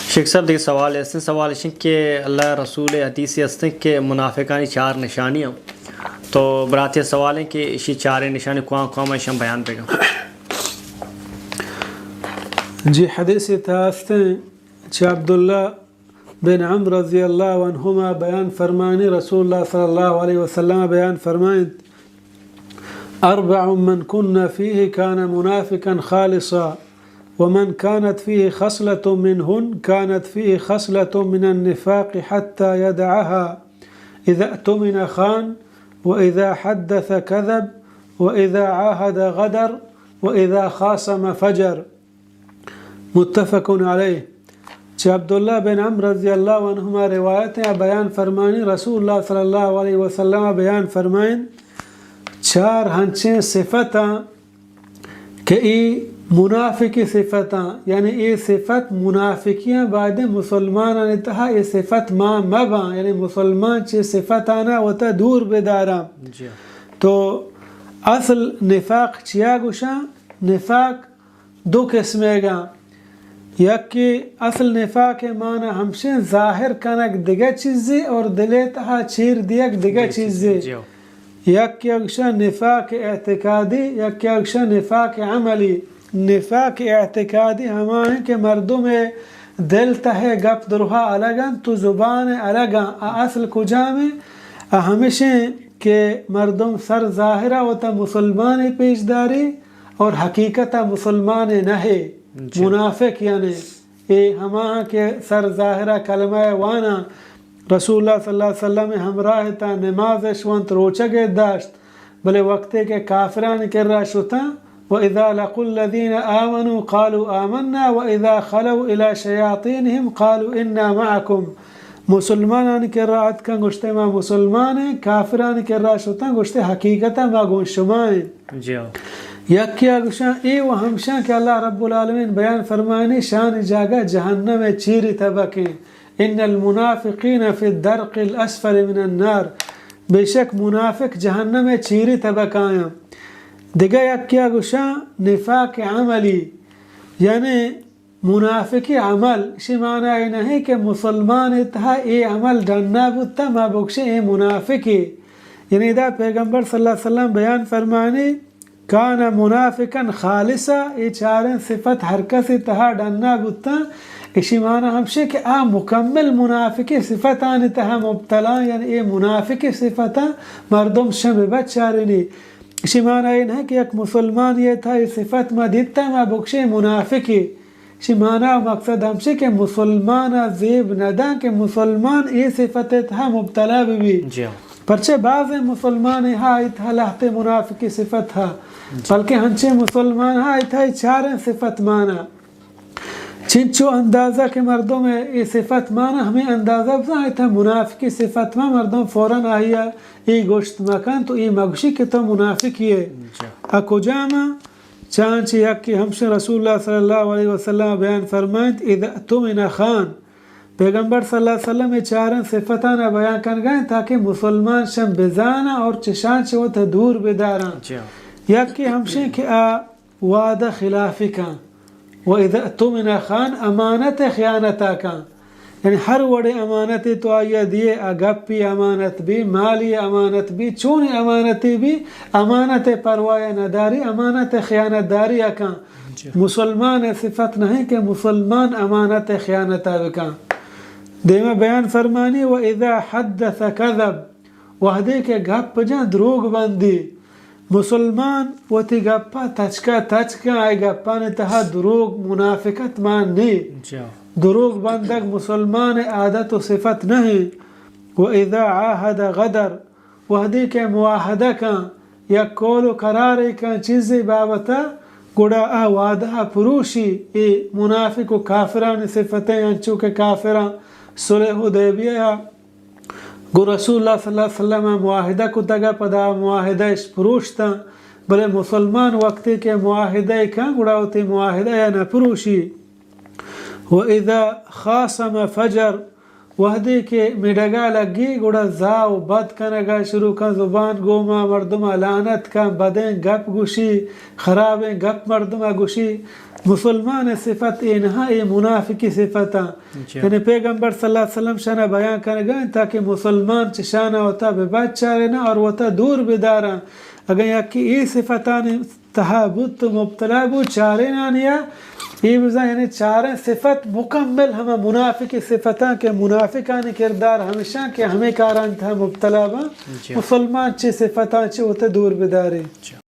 شیخ صاحب، دیگہ سوال ہستیں، سوال اش انت کہ اللہ رسول حدیثی ہستیں کہ منافقانی چار نشانی ہیں، تو براتی سوال ہیں کہ اشی چاریں نشانی کواں کواں ایشاں بیان بگا؟ جی، حدیث تہا ہستیں، چہ عبداللہ بن عمرو رضی اللہ عنہما بیان فرمانی، رسول اللہ صلی اللہ علیہ وسلم بیان فرمائنت: أربع من كن فيه كان منافقا خالصا، ومن كانت فيه خصلة منهن كانت فيه خصلة من النفاق حتى يدعها: إذا اؤتمن خان، وإذا حدث كذب، وإذا عاهد غدر، وإذا خاصم فجر. متفق علیہ۔ چہ عبداللہ بن عمرو رضی اللہ عنہما روایت ہیں، بیان فرمانی، رسول اللہ صلی اللہ علیہ وسلم بیان فرمائن، چار ہنچیں صفتاں کہ ای منافقی صفتاں، یعنی ای صفت منافقیاں، بعد مسلمانانی تہا ای صفت ما مباں، یعنی مسلمان چہ صفتانا وتا دور بداراں۔ جی۔ تو اصل نفاق چیا گوشاں؟ نفاق دو قسمے گا۔ یکے اصل نفاق مانا ہمشیں ظاہر کنگ دگہ چیزے اور دلے تہا چیر دیگ دگہ دگہ چیزے۔ چیزے، جی۔ یکے گوشاں نفاق اعتقادی، یکے گوشاں نفاق عملی۔ نفاق اعتقادی ہما ہیں کہ مردم دل تہ گپ درہا الگ انت تو زبان الگ انت۔ آ اصل کجام ہیں؟ آ ہمشیں کہ مردم سر ظاہرا وتا مسلمان پیش داری، اور حقیقت ء مسلمان نہ ہے، جی۔ منافق یعنی اے ہما کہ سر ظاہر ء کلمہ ء وانا، رسول اللہ صلی اللہ علیہ وسلم ء ہمراہ تا نماز اش وانت، روچگ ء داشت، بلے وقتے کہ کافران کرا شتاں، و اذا لقوا الذین آمنوا قالوا آمنا و اذا خلوا الی شیاطینہم قالوا انا معکم۔ مسلمانان کرا اتکاں گوشتے ما مسلمان ہیں، کافران کرا شتاں گوشتے حقیقتا ما گون شما ہیں۔ جی ہاں۔ یکیا گوشاں اے و ہمشاں کہ اللہ رب العالمین بیان فرمانی شان جاگہ جہنم ء چیری طبقیں، ان المنافقین فی الدرق الاسفل من النار، بے شک منافق جہنم ء چیری طبقہ آیاں۔ دگہ یکیا گوشاں نفاق عملی، یعنی منافقی عمل، اشی معنی اے نہیں کہ مسلمان تہا اے عمل ڈنا بوتا ما بکشے اے منافقی۔ یعنی ادا پیغمبر صلی اللہ علیہ وسلم بیان فرمانی، کان منافقا خالصا، اے چاریں صفت ہر کسی تہا ڈنا بوتا، اشی معنی ہمشی کہ آ مکمل منافقی صفتانی تہا مبتلا، یعنی اے منافقی صفتا مردم شم بچارینی۔ اشی معنی اے نہیں کہ یک مسلمان یہ تہا اے صفت ما دیتا ما بکشے منافقی۔ اشی مانا و مقصد ہمشی کہ مسلمان ء زیب نہ داں کہ مسلمان اے صفت ء تہا مبتلا بہ بی۔ جی ہاں۔ پرچہ بعض مسلمان ہا ای تہا لہتے منافقی صفت ہا، جی۔ بلکہ ہنچیں مسلمان ہا ای تہا ای چاریں صفت مانا۔ چنچو اندازہ کہ مردم ء اے صفت مانا ہمیں اندازہ بزاں ای تہا منافقی صفت ما مردم فوراً آئی ء اے گوشت مکن تو اے مگوشی کہ تو منافقی ہے۔ جی۔ ا کجام؟ چانچہ یکے ہمشن رسول اللہ صلی اللہ علیہ وسلم بیان فرمائنت، اذا اؤتمن خان۔ پیغمبر صلی اللہ علیہ وسلم اے چاریں صفتانا بیان کنگا انت تاکہ مسلمان شن بزانا اور چشان چہ وتا دور بداران۔ جی۔ یکے ہمشن کہ آ وعدہ خلافی کن و اذا اؤتمن خان، امانت خیانتا کن۔ یعنی ہر وڑیں امانتے تو آئی ء دیئے، آ گپی امانت بی، مالی امانت بی، چونی امانتے بی، امانت ء پرواہ ء نداری، امانت ء خیانت داری ء کن۔ جی۔ مسلمان ء صفت نہیں کہ مسلمان امانت ء خیانت ء بکن۔ دیما بیان فرمانی، و اذا حدث کذب، وہدے کہ گپ جاں دروگ بندی۔ مسلمان وتی گپا تچکا تچکا، آئی گپانی تہا دروگ، منافقت مان نی۔ جا۔ دروگ بندگ مسلمان عادت و صفت نہیں۔ و اذا عاہد غدر، وہدے کہ معاہدہ کن، یک قول و قرارے کن چیزے بابتا، گڑا آ وعدہ پروشی۔ اے منافق و کافرانی صفتیں، انچو کہ کافراں صلح حدیبیہ گوں رسول اللہ صلی اللہ علیہ وسلم ء معاہدہ کتگ ء پدا معاہدہ اش پروشتاں، بلے مسلمان وقتے کہ معاہدہ ء کن گڑا وتی معاہدہ ء نہ پروشی۔ و اذا خاصم فجر، وہدے کہ مڈگا لگی، گڑا زا و بد کنگا شروع کن، زبان گوما مردما لعنت کن، بدیں گپ گوشی، خرابیں گپ مردما گوشی۔ مسلمان صفت اے نہ، اے منافقی صفتاں۔ جی۔ یعنی پیغمبر صلی اللہ علیہ وسلم شانا بیان کنگا انت تاکہ مسلمان چہ شانا وتا بہ بچارے نا اور وتا دور بداراں۔ اگاں یکی اے صفتانی تہا بوت و مبتلا بوت، چارینانی ء اے بزاں، یعنی چاریں صفت مکمل ہما منافق صفتاں کہ منافقانی کردار ہمیشاں کہ ہمیں کاران تہا مبتلا باں۔ جی۔ مسلمان چہ صفتاں چہ وتا دور بدارے۔ جی۔